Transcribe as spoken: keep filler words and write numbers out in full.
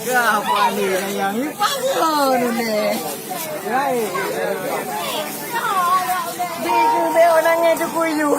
Ya, apa ni yang ni? Apa ni? Hai. Di, di, orang itu kuyu.